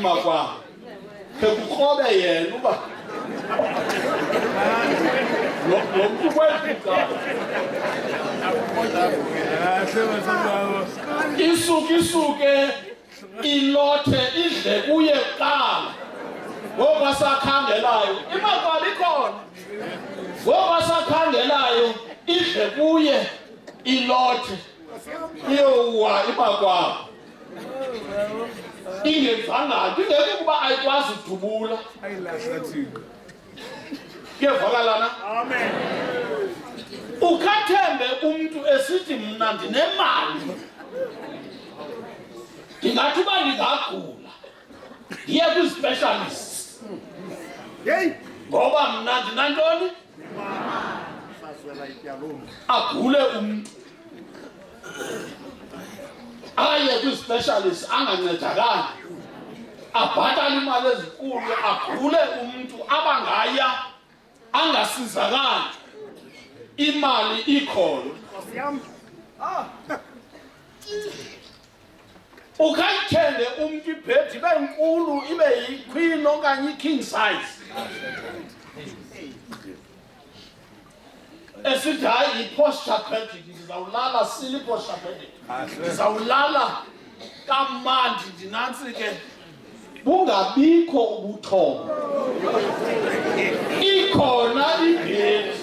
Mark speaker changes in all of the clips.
Speaker 1: Makwabo khe kukrobe yena uba lo mntu kwethu cala isuke isuke ilothe idle kuye kuqala ngoku asakhangelayo imakwabo ikhona ngoku asakhangelayo idle kuye ilothe iyowa imakwabo ingenzanga nto ingeke ukuba ayikwazi udubula kuyevakala na
Speaker 2: Amen.
Speaker 1: Ukhathembe umntu esithi mna ndinemali ndingathi uba ndingagula ndiye kwi-specialists
Speaker 2: Yeyi.
Speaker 1: ngoba mna ndinantoni agule umntu aye kwi-specialist angancedakali abhatale imali ezinkulu agule umntu abangaya angasizakali imali ikhona. Ukhayithenge umntu ibhedi ibe nkulu ibe yiqueen okanye i-king size esithi hayi yi-posture credit ndizawulala sile i-posture credit ndizawulala kamandi ndinantsi ke bungabikho ubuthongo ikhona ibhedi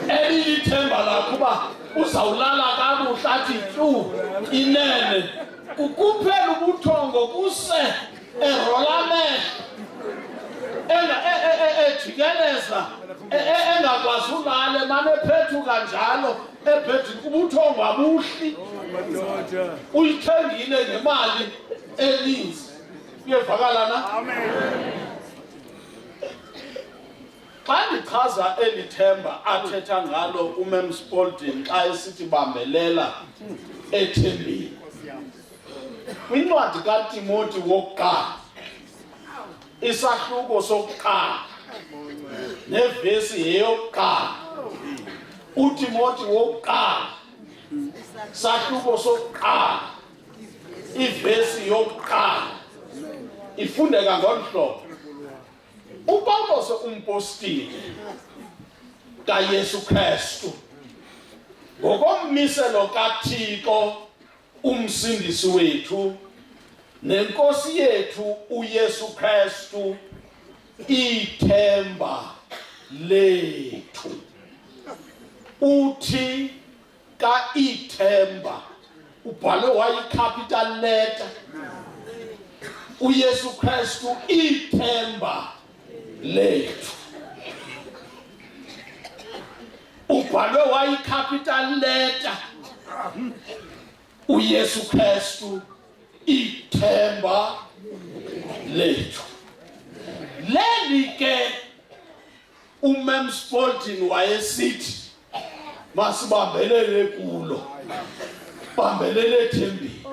Speaker 1: elilithemba lakho uba uzawulala kakuhle athi tyu inene kukuphela ubuthongo kuse erola amehlo ejikeleza engakwazi ulala emane ephethuka njalo ebhedini ubuthongo abuhli uyithengile ngemali eninzi kuyevakala na xa ndichaza eli themba athetha ngalo umem Spalding xa esithi bambelela ethembeni Kwincwadi kaTimoti wokuqala, isahluko sokuqala nevesi yeyokuqala, uTimoti wokuqala, sahluko sokuqala, ivesi yokuqala ifundeka ngolu hlobo. UPawulos umpostile kaYesu Kristu ngokommiselo kaThixo uMsindisi wethu neNkosi yethu uYesu Kristu ithemba lethu. Uthi ka ithemba ubhalwe wayi-capital letter uYesu Kristu ithemba lethu ubhalwe wayi-capital letter uYesu Kristu ithemba lethu. Leli ke uMem Spalding wayesithi masibambelele kulo, bambelele ethembeni,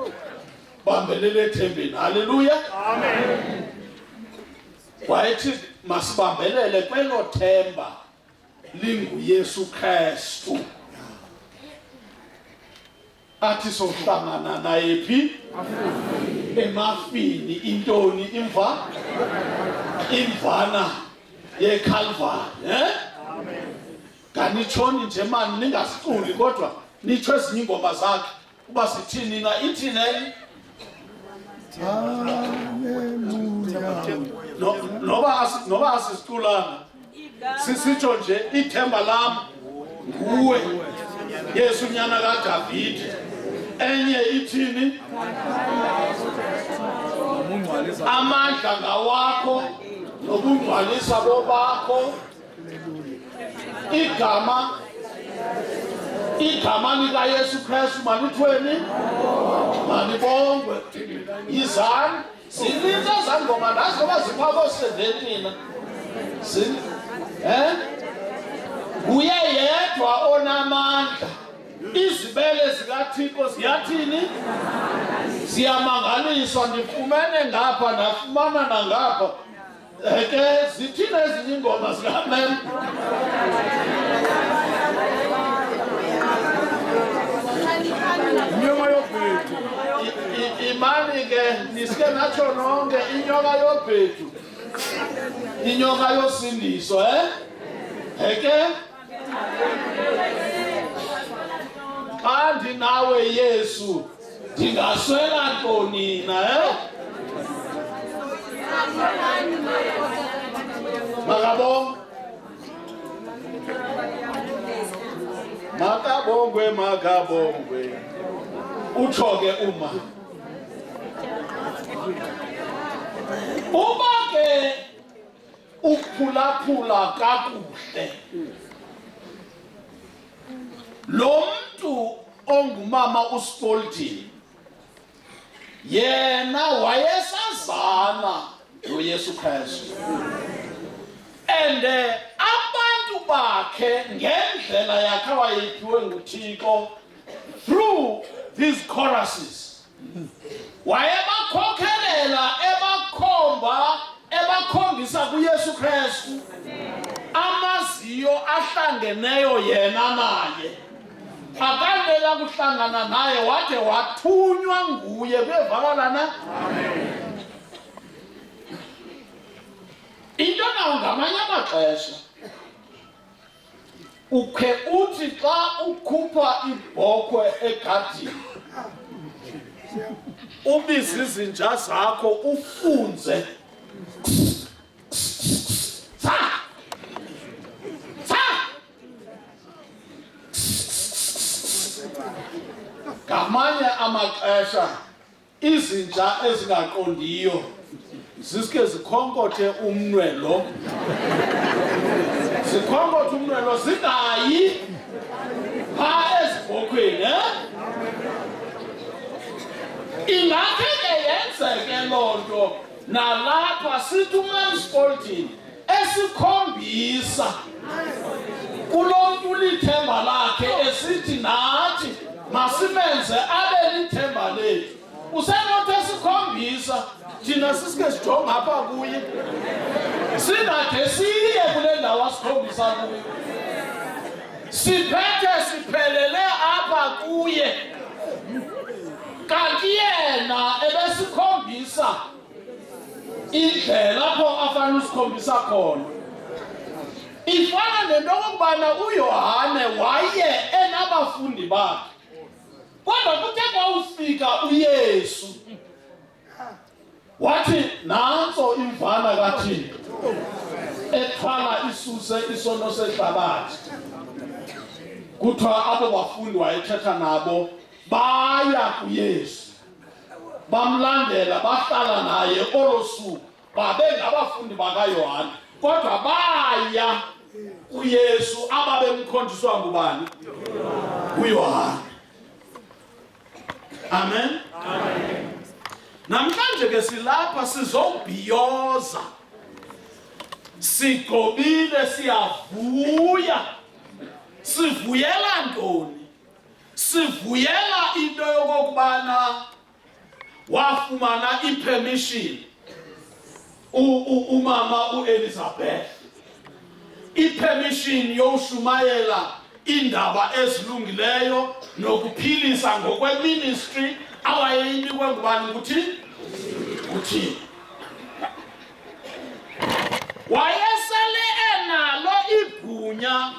Speaker 1: bambelele ethembeni. Haleluya,
Speaker 2: amen.
Speaker 1: Wayethi masibambelele kwelo themba linguYesu Kristu. Athi sohlangana naye phi? Emafini. Intoni imva? Imvana yeCalvary, eh? Ganitshoni nje mani ningasiculi kodwa nitsho ezinye iingoma zakhe uba sithini na ithini enye? Noba asisiculanga sisitsho nje ithemba lam nguwe Yesu nyana kaDavide. Enye ithini? Amandla ngawakho nobungcwalisa bobakho. Igama likaYesu Kristu malithweni malibongwe. Yizani zininzi ezaa ngoma ndazi noba ziphaa koo-seventy na. Nguye yedwa onamandla. Izibele zikaThixo ziyathini? Ziyamangalisa. Ndifumene ngapha ndafumana nangapha. Ke zithini ezinye iingoma zikamem?
Speaker 2: Nyama yobhedu.
Speaker 1: Imani ke niske natsho nonke inyoka yobhedu, inyoka yosindiso, eh? Heke xa ndinawe Yesu ndingaswela ntoni na, eh? Makabongwe, makabongwe, makabongwe. Utsho ke uma uba ke uphulaphula kakuhle lo mntu ongumama uSpalding, yena wayesazana noYesu Kristu, and abantu bakhe ngendlela yakhe awayiphiwe nguThixo through these choruses wayebakhokhelela, ebakhomba, ebakhombisa kuYesu Kristu amaziyo ahlangeneyo yena naye. Akanela kuhlangana naye wade wathunywa nguye. Kuyevakala na into nawo? Ngamanye amaxesha ukhe uthi xa ukhupha ibhokhwe egadini, ubize izinja zakho, ufunze sa sa. Ngamanye amaxesha izinja ezingaqondiyo ziske zikhonkothe umnwe lo, zikhonkothe umnwe lo, zingayi phaa ezibhokhweni, eh? Ingakhe ke yenzeke loo nto nalapha. Sithi uMam Spalding esikhombisa kulo mntu lithemba lakhe, esithi nathi masimenze abe lithemba lethu, usenothi esikhombisa thina sisike sijonge apha kuye, singade siye kule ndawo asikhombisa kuyo, siphethe siphelele apha kuye, kanti yena ebesikhombisa indlela apho afanele usikhombisa khona. Ifana nento okokubana uYohane waye enabafundi bakhe, kodwa kuthe kwawufika uYesu wathi, "Nantso imvana kaThixo ethwala isuse isono sehlabathi." Kuthiwa abo bafundi wayethetha nabo baya kuYesu, bamlandela, bahlala naye olo suku. Babe ngabafundi bakaYohane, kodwa baya kuYesu ababemkhonjiswa ngubani? UYohane. Amen. Namhlanje ke silapha sizobhiyoza, sigobile, siyavuya. Sivuyela ntoni? Sivuyela into yokokubana wafumana ipermission umama uElizabeth, ipermission yoshumayela indaba ezilungileyo nokuphilisa ngokweministry awayeyinikwe ngubani? Nguthini? Nguthini. Wayesele enalo igunya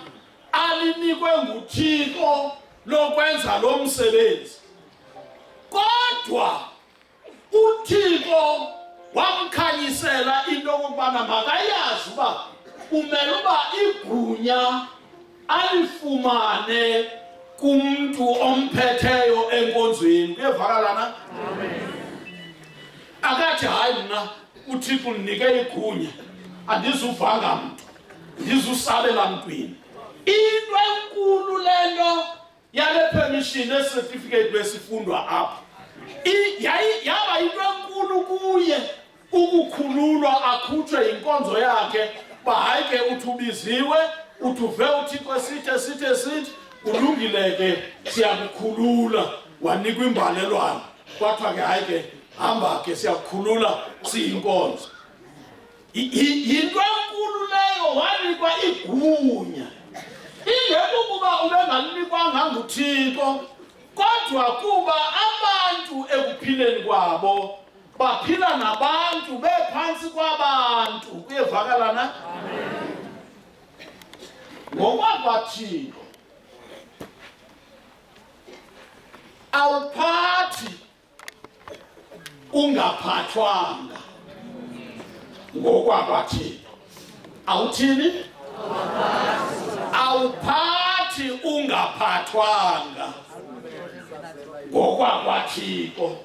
Speaker 1: alinikwe nguThixo lokwenza lo msebenzi, kodwa uThixo wamkhanyisela into yokokubana makayazi uba umele uba igunya alifumane kumntu omphetheyo enkonzweni. Kuyevakala na? Akathi, "Hayi, mna uThixo undinike igunya, andizuvanga mntu, ndizusabela mntwini." Into enkulu le nto yale permission necertificate besifundwa apha. Yaba into enkulu kuye ukukhululwa, akhutshwe yinkonzo yakhe, uba hayi ke, uthi ubiziwe, uthi uve uThixo esithi esithi esithi, kulungile ke, siyakukhulula. Wanikwa imbalelwano, kwathiwa ke, hayi ke, hamba ke, siyakukhulula siyinkonzo. Yinto enkulu leyo, wanikwa igunya, ingekukuba ubengalinikwanga nguThixo. Kodwa kuba abantu ekuphileni kwabo baphila nabantu bephantsi kwabantu, kuyevakala na? NgokwakwaThixo awuphathi ungaphathwanga. NgokwakwaThixo awuthini? Awuphathi ungaphathwanga. NgokwakwaThixo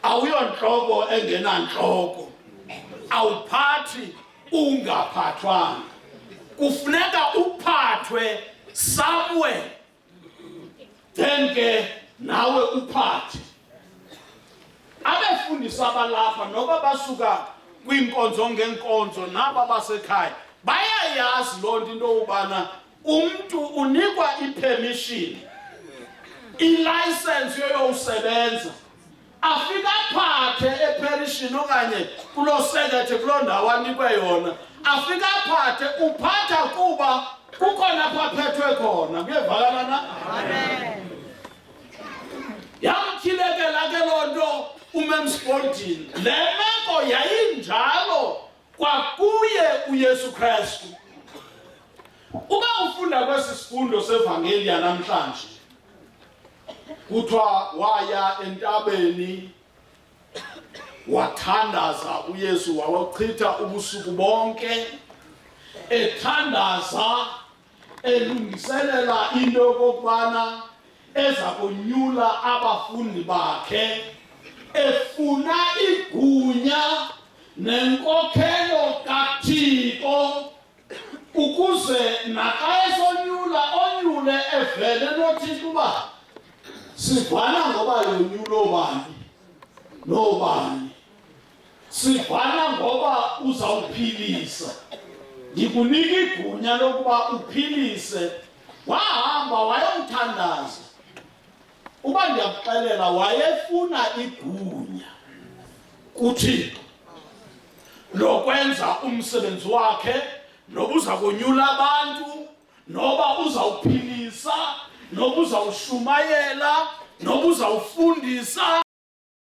Speaker 1: awuyontloko engenantloko, awuphathi ungaphathwanga. Kufuneka uphathwe somewhere, then ke nawe uphathe. Abefundisi abalapha noba basuka kwiinkonzo ngeenkonzo naba basekhaya bayayazi loo nto, into yokubana umntu unikwa ipermission, ilayisensi yoyowusebenza, afike aphathe eperishini okanye kuloo sekethe, kuloo ndawo anikwe yona, afike aphathe. Uphatha kuba kukhona apho aphethwe khona. Kuyevakala na? Yamtyhilekela ke loo nto uMem Spalding. Le meko yayinjalo kwakuye uYesu Kristu. Uba ufunda kwesi sifundo sevangeli yanamhlanje, kuthiwa waya entabeni wathandaza uYesu, wawachitha ubusuku bonke ethandaza, elungiselela into yokokubana eza konyula abafundi bakhe, efuna igunya nenkokhelo kaThixo ukuze naxa esonyula onyule evele noThixo uba sivana ngoba yonyula obani nobani, sivana ngoba uzawuphilisa, ndikunika igunya lokuba uphilise. Wahamba wayomthandaza. Uba ndiyakuxelela, wayefuna igunya kuThixo lokwenza umsebenzi wakhe, noba uza konyula abantu, noba uzawuphilisa, noba uzawushumayela, noba uzawufundisa.